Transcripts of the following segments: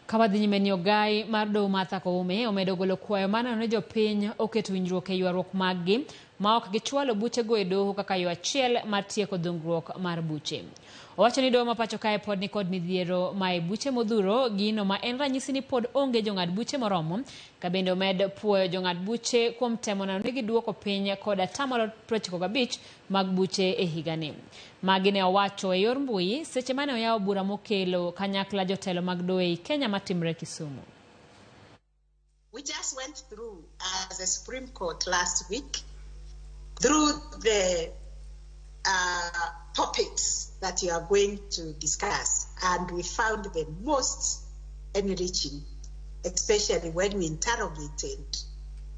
Ka wadhi nyime ni ogai mar doho Martha Koome omedo golo kwayo mar neno ni jopiny oketo winjruok e ywaruok maggi ma ok gichwalo buchego e doho kaka yo achiel mar tieko dhungruok mar buche. Owacho ni doho ma pacho kae pod nikod midhiero ma e buche modhuro, gino ma en ranyisi ni pod onge jong'ad buche moromo. Ka bende omed puoyo jong'ad buche kuom temo neno ni giduoko piny kod atamalo 95 mag buche e higani. Magi ne owacho e yor mbui seche mane oyawo bura mokelo kanyakla jotelo mag doho ei Kenya matimre Kisumu. We just went through as a Supreme Court last week through the topics that you are going to discuss, and we found the most enriching, especially when we interrogated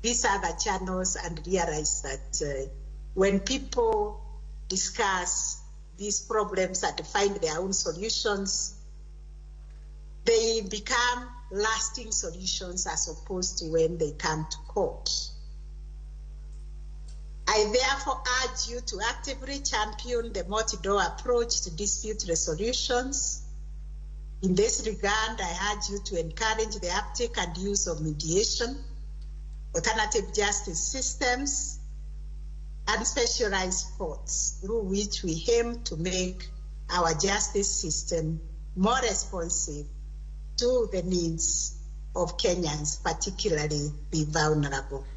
these other channels and realized that when people discuss these problems and find their own solutions, they become lasting solutions as opposed to when they come to court. I therefore urge you to actively champion the multi-door approach to dispute resolutions. In this regard, I urge you to encourage the uptake and use of mediation, alternative justice systems, and specialized courts through which we aim to make our justice system more responsive to the needs of Kenyans, particularly the vulnerable.